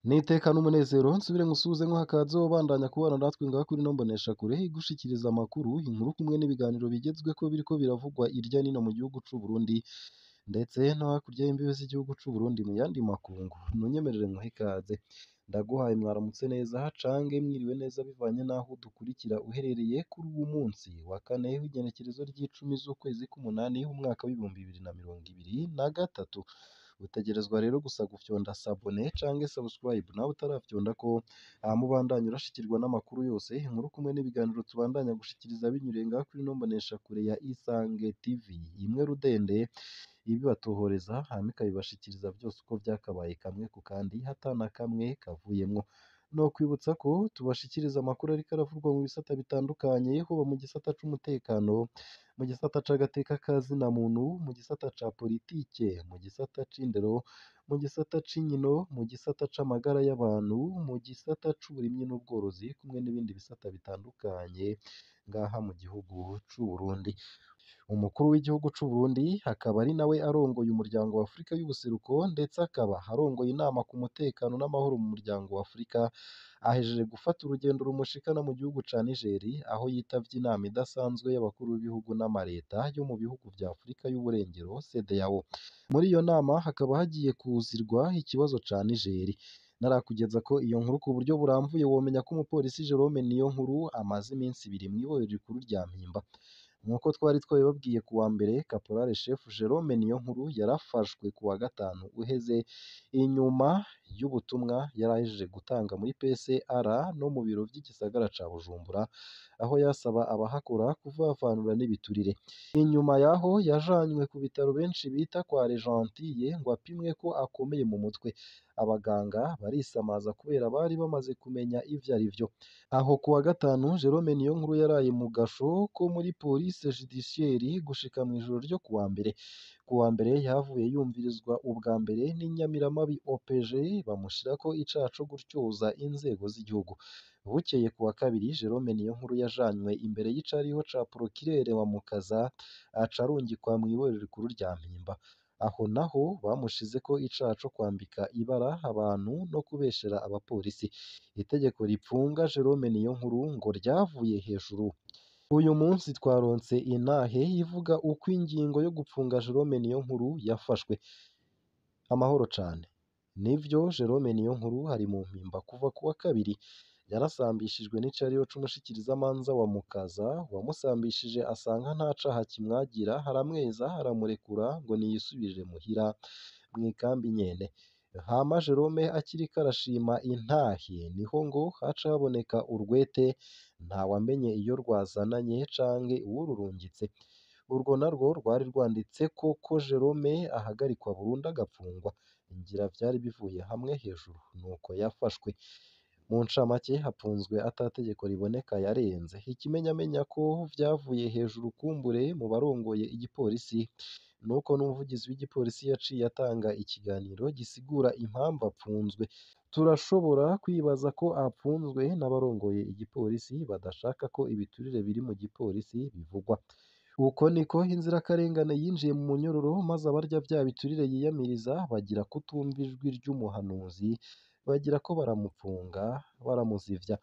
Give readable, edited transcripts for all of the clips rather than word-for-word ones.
N'iteka n'umunezero nsubire ngusuhuze nkuha ikaze ubandanya kubana natwe ngaha kuri ino mboneshakure igushikiriza amakuru, inkuru kumwe n'ibiganiro bigezweko biriko biravugwa irya nino mu gihugu c'u Burundi ndetse no hakurya y'imbibe z'igihugu c'u Burundi mu yandi makungu. Munyemerere nkuhe ikaze, ndaguhaye mwaramutse neza cange mwiriwe neza bivanye n'aho udukurikira uherereye kuri uwu munsi wa kane w'igenekerezo ry'icumi z'ukwezi k'umunani umwaka w'2023. Utegerezwa rero gusa gufyonda sabone canke subscribe nawe utarafyonda ko mubandanya urashikirwa n'amakuru yose, inkuru kumwe n'ibiganiro tubandanya gushikiriza binyuriye ngaha kuri ino mboneshakure ya Isange TV imwe rudende ibibatohoreza hama ikabibashikiriza vyose uko vyakabaye kamwe ku kandi hatana kamwe kavuyemwo. Nokwibutsa ko tubashikiriza amakuru ariko aravurwa mu bisata bitandukanye, hoba mu gisata c'umutekano, mu gisata c'agateka ka zina muntu, mu gisata ca politike, mu gisata c'indero, mu gisata c'inkino, mu gisata c'amagara y'abantu, mu gisata c'uburimyi n'ubworozi kumwe n'ibindi bisata bitandukanye ngaha mu gihugu c'u Burundi. Umukuru w'igihugu c'u Burundi akaba ari nawe arongoye umuryango wa Afurika y'ubuseruko ndetse akaba arongoye inama ku mutekano n'amahoro mu muryango wa Afurika, ahejeje gufata urugendo rumushikana mu gihugu ca Niger aho yitavye inama idasanzwe y'abakuru b'ibihugu n'amareta yo mu bihugu vya Afurika y'uburengero CEDEAO. Muri iyo nama hakaba hagiye kuzirwa ikibazo ca Niger. Narakugeza ko iyo nkuru ku buryo burambuye womenya ko umupolisi Jerome Niyonkuru amaze iminsi ibiri mw'ibohero rikuru rya Mpimba. Nk'uko twari twabibabwiye ku wa mbere, Caporal Chef Jerome Niyonkuru yarafashwe ku wa gatanu uheze inyuma y'ubutumwa yari ahejeje gutanga muri PCR no mu biro vy'igisagara ca Bujumbura, aho yasaba abahakora kuvavanura n'ibiturire. Inyuma yaho yajanywe ku bitaro benshi bita kwa Regentille ngo apimwe ko akomeye mu mutwe. Abaganga barisamaza kubera bari bamaze kumenya ivyo arivyo. Aho ku wa gatanu Jerome Niyonkuru yaraye mu gasho ko muri police judiciaire gushika mw'ijoro ryo kuwa mbere. Kuwa mbere yahavuye yumvirizwa ubwa mbere n'inyamiramabi OPG bamushirako icaha co gutyoza inzego z'igihugu. Bukeye kuwa kabiri Jerome Niyonkuru yajanywe imbere y'icariho ca Procureur wa Mukaza aca arungikwa mw'ibohero rikuru rya Mpimba. Aho naho bamushizeko icaha co kwambika ibara abantu no kubeshera abapolisi. Itegeko ripfunga Jerome Niyonkuru ngo ryavuye hejuru. Uyu munsi twaronse intahe ivuga uko ingingo yo gupfunga Jerome Niyonkuru yafashwe. Amahoro cane. Nivyo Jerome Niyonkuru ari mu Mpimba kuva kuwa kabiri. Yarasambishijwe n'icariho c'umushikirizamanza wa Mukaza, uwamusambishije asanga nta caha kimwagira aramweza aramurekura ngo niyisubirire muhira mw'ikambi nyene. Hama Jerome akiriko arashima intahe niho ngo haca haboneka urwete ntawamenye iyo rwazananye canke uwururungitse. Urwo narwo rwari rwanditseko ko Jerome ahagarikwa burundu agapfungwa. Ngira vyari bivuye hamwe hejuru nuko yafashwe. Mu ncamake hapfunzwe ata tegeko riboneka yarenze. Ikimenyamenya ko vyavuye hejuru kumbure mu barongoye igipolisi nuko n'umuvugizi w'igipolisi yaciye atanga ikiganiro gisigura impamvu apfunzwe. Turashobora kwibaza ko apfunzwe n'abarongoye igipolisi badashaka ko ibiturire biri mu gipolisi bivugwa. Uko niko inzirakarengane yinjiye mu munyororo maze abarya vya biturire yiyamiriza bagira kutumva ijwi ry'umuhanuzi bagira ko baramupfunga baramuzivya.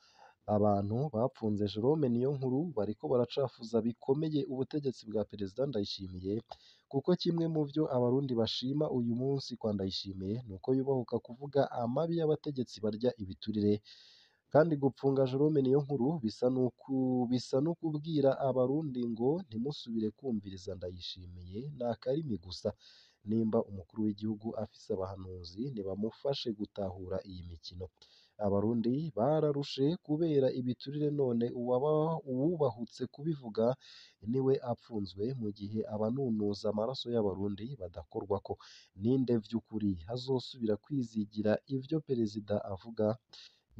Abantu bapfunze Jerome Niyonkuru bariko baracafuza bikomeye ubutegetsi bwa Perezida Ndayishimiye kuko kimwe mu vyo abarundi bashima uyu munsi kwa Ndayishimiye nuko yubahuka kuvuga amabi y'abategetsi barya ibiturire. Kandi gupfunga Jerome Niyonkuru bisa n'ukubwira abarundi ngo ntimusubire kumviriza Ndayishimiye ni akarimi gusa. Nimba umukuru w'igihugu afise abahanuzi nibamufashe gutahura iyi mikino. Abarundi bararushe kubera ibiturire none uwubahutse kubivuga niwe apfunzwe mu gihe abanunuza amaraso y'abarundi badakorwako. Ninde vy'ukuri azosubira kwizigira ivyo perezida avuga?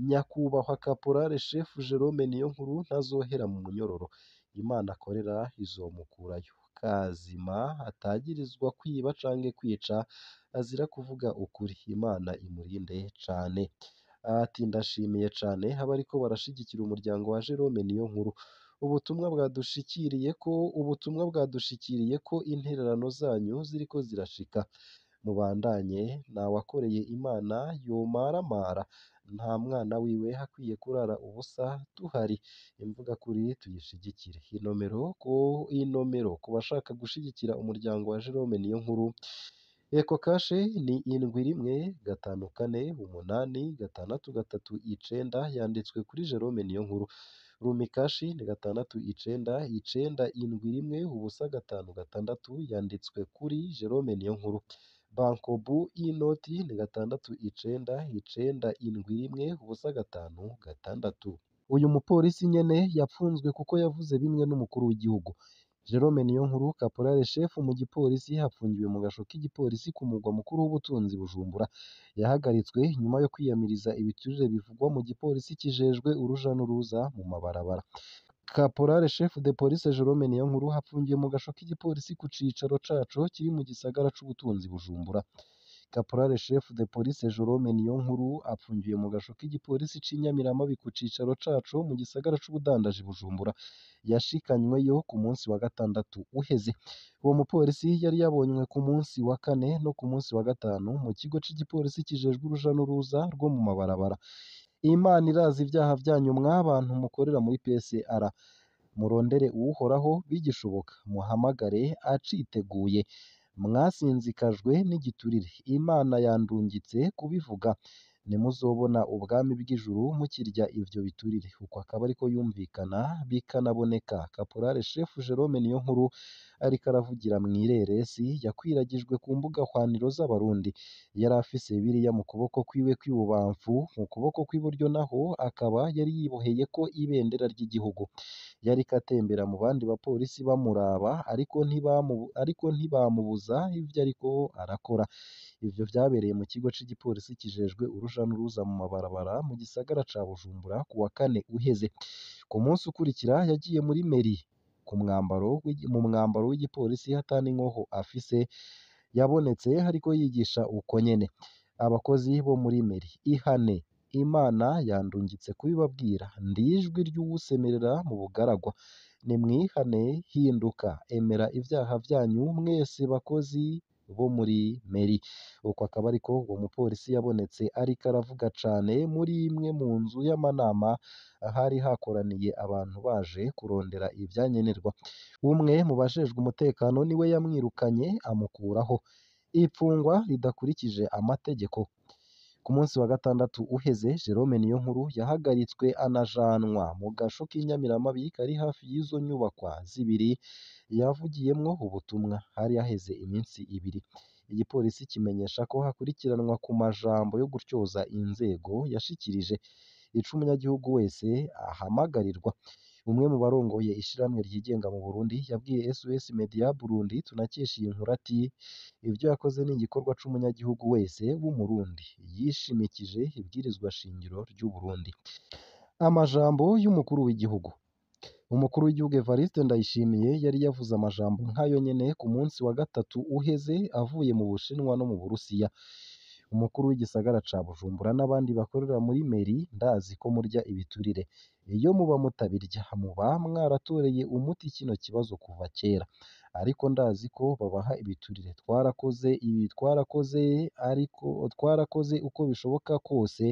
Nyakubahwa Caporal Chef Jerome Niyonkuru ntazohera mu munyororo. Imana akorera izomukurayo. Kazima atagirizwa kwiba canke kwica azira kuvuga ukuri. Imana imurinde cane. Ati ndashimiye cane abariko barashigikira umuryango wa Jerome Niyonkuru. Ubutumwa bwadushikiriye ko intererano zanyu ziriko zirashika. Mubandanye ntawakoreye Imana yomaramara, nta mwana wiwe akwiye kurara ubusa tuhari. Imvuga kuri tuyishigikire. Inomero ku bashaka gushigikira umuryango wa Jerome Niyonkuru, Ecocash ni 71 54 8 6 3 9 yanditswe kuri Jerome Niyonkuru. Rumikashi ni 6 9 9 7 1 0 5 6 yanditswe kuri Jerome Niyonkuru. Bankobu inoti ni 6 9 9 7 1 0 5 6. Uyu mupolisi nyene yapfunzwe kuko yavuze bimwe n'umukuru w'igihugu. Jerome Niyonkuru, Caporal Chef mu gipolisi, apfungiwe mu gasho k'igipolisi ku mugwa mukuru w'ubutunzi Bujumbura. Yahagaritswe nyuma yo kwiyamiriza ibiturire bivugwa mu gipolisi kijejwe uruja n'uruza mu mabarabara. Caporal Chef de Police Jerome Niyonkuru apfungiwe mu gasho k'igipolisi ku cicaro caco kiri mu gisagara c'ubutunzi Bujumbura. Caporal Chef de Police Jerome Niyonkuru apfungiwe mu gasho k'igipolisi c'i Nyamiramabi ku cicaro caco mu gisagara c'ubudandaji Bujumbura. Yashikanyweyo ku munsi wa gatandatu uheze. Uwo mupolisi yari yabonywe ku munsi wa kane no ku munsi wa gatanu mu kigo c'igipolisi kijejwe uruja n'uruza rwo mu mabarabara. Imana irazi ivyaha vyanyu mwabantu mukorera muri PSR. Murondere Uwuhoraho bigishoboka, muhamagare aciteguye. Mwasinzikajwe n'igiturire, Imana yandungitse kubivuga. Ntimuzobona ubwami bw'ijuru mukirya ivyo biturire. Uko akaba ariko yumvikana bikanaboneka. Caporal Chef Jerome Niyonkuru ariko aravugira mw'ireresi yakwiragijwe ku mbuga hwaniro z'Abarundi. Yari afise Bibiliya mu kuboko kwiwe kw'ibubamfu, mu kuboko kw'iburyo naho akaba yari yiboheyeko ibendera ry'igihugu. Yariko atembera mu bandi bapolisi bamuraba, ariko ntibamubuza ivyo ariko arakora. Ivyo vyabereye mu kigo c'igipolisi kijejwe uruja n'uruza mu mabarabara mu gisagara ca Bujumbura ku wa kane uheze. Ku munsi ukurikira yagiye muri meri mu mwambaro w'igipolisi ata n'inkoho afise, yabonetse ariko yigisha uko nyene. Abakozi bo muri meri, ihane, Imana yandungitse kubibabwira, ndi ijwi ry'uwusemerera mu bugaragwa. Nimwihane, hinduka, emera ivyaha vyanyu mwese bakozi bo muri meri. Uko akaba ariko uwo mupolisi yabonetse ariko aravuga cane muri imwe mu nzu y'amanama ahari hakoraniye abantu baje kurondera ivyankenerwa. Umwe mu bajejwe umutekano niwe yamwirukanye amukuraho. Ipfungwa ridakurikije amategeko. Ku munsi wa gatandatu uheze, Jerome Niyonkuru yahagaritswe anajanwa mu gasho k'Inyamiramabi kari hafi y'izo nyubakwa zibiri yavugiyemwo ubutumwa. Hari haheze iminsi ibiri. Igipolisi kimenyesha ko hakurikiranwa ku majambo yo gutyoza inzego yashikirije. Ico umunyagihugu wese ahamagarirwa. Umwe mu barongoye ishirahamwe ryigenga mu Burundi yabwiye SOS Media Burundi tunakesha iyi nkuru ati: ivyo yakoze ni igikorwa c'umunyagihugu wese w'Umurundi yishimikije ibwirizwa shingiro ry'Uburundi. Amajambo y'umukuru w'igihugu. Umukuru w'igihugu Evariste Ndayishimiye yari yavuze amajambo nk'ayo nyene ku munsi wa gatatu uheze avuye mu Bushinwa no mu Burusiya. Umukuru w'igisagara ca Bujumbura n'abandi bakorera muri meri, ndazi ko murya ibiturire. Iyo muba mutabirya muba mwaratoreye umuti kino kibazo kuva kera. Ariko ndazi ko babaha ibiturire. Twarakoze ibi, twarakoze ariko twarakoze uko bishoboka kose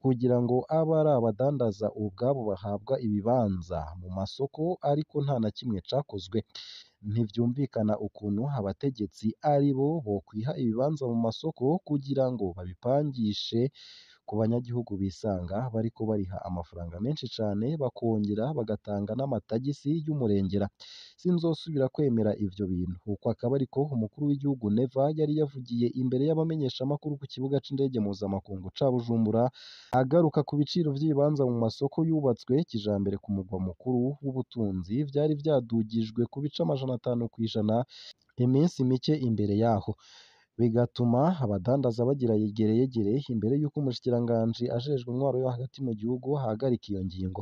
kugira ngo abe ari abadandaza ubwabo bahabwa ibibanza mu masoko, ariko nta na kimwe cakozwe. Ntivyumvikana ukuntu abategetsi ari bo bokwiha ibibanza mu masoko kugira ngo babipangishe ku banyagihugu bisanga bariko bariha amafaranga menshi cane, bakongera bagatanga n'amatagisi y'umurengera. Sinzosubira kwemera ivyo bintu. Uko akaba ariko umukuru w'igihugu Neva yari yavugiye imbere y'abamenyeshamakuru ku kibuga c'indege mpuzamakungu ca Bujumbura, agaruka ku biciro vy'ibibanza mu masoko yubatswe kijambere ku mugwa mukuru w'ubutunzi vyari vyadugijwe ku bice 500% iminsi mike imbere yaho, bigatuma abadandaza bagira yegereyegere imbere y'uko umushikiranganji ajejwe intwaro yo hagati mu gihugu ahagarika iyo ngingo.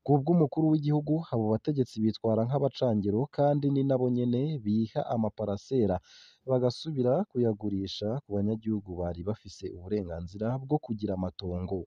Kubw'umukuru w'igihugu, abo bategetsi bitwara nk'abacangero kandi ni nabo nyene biha amaparasera bagasubira kuyagurisha ku banyagihugu bari bafise uburenganzira bwo kugira amatongo.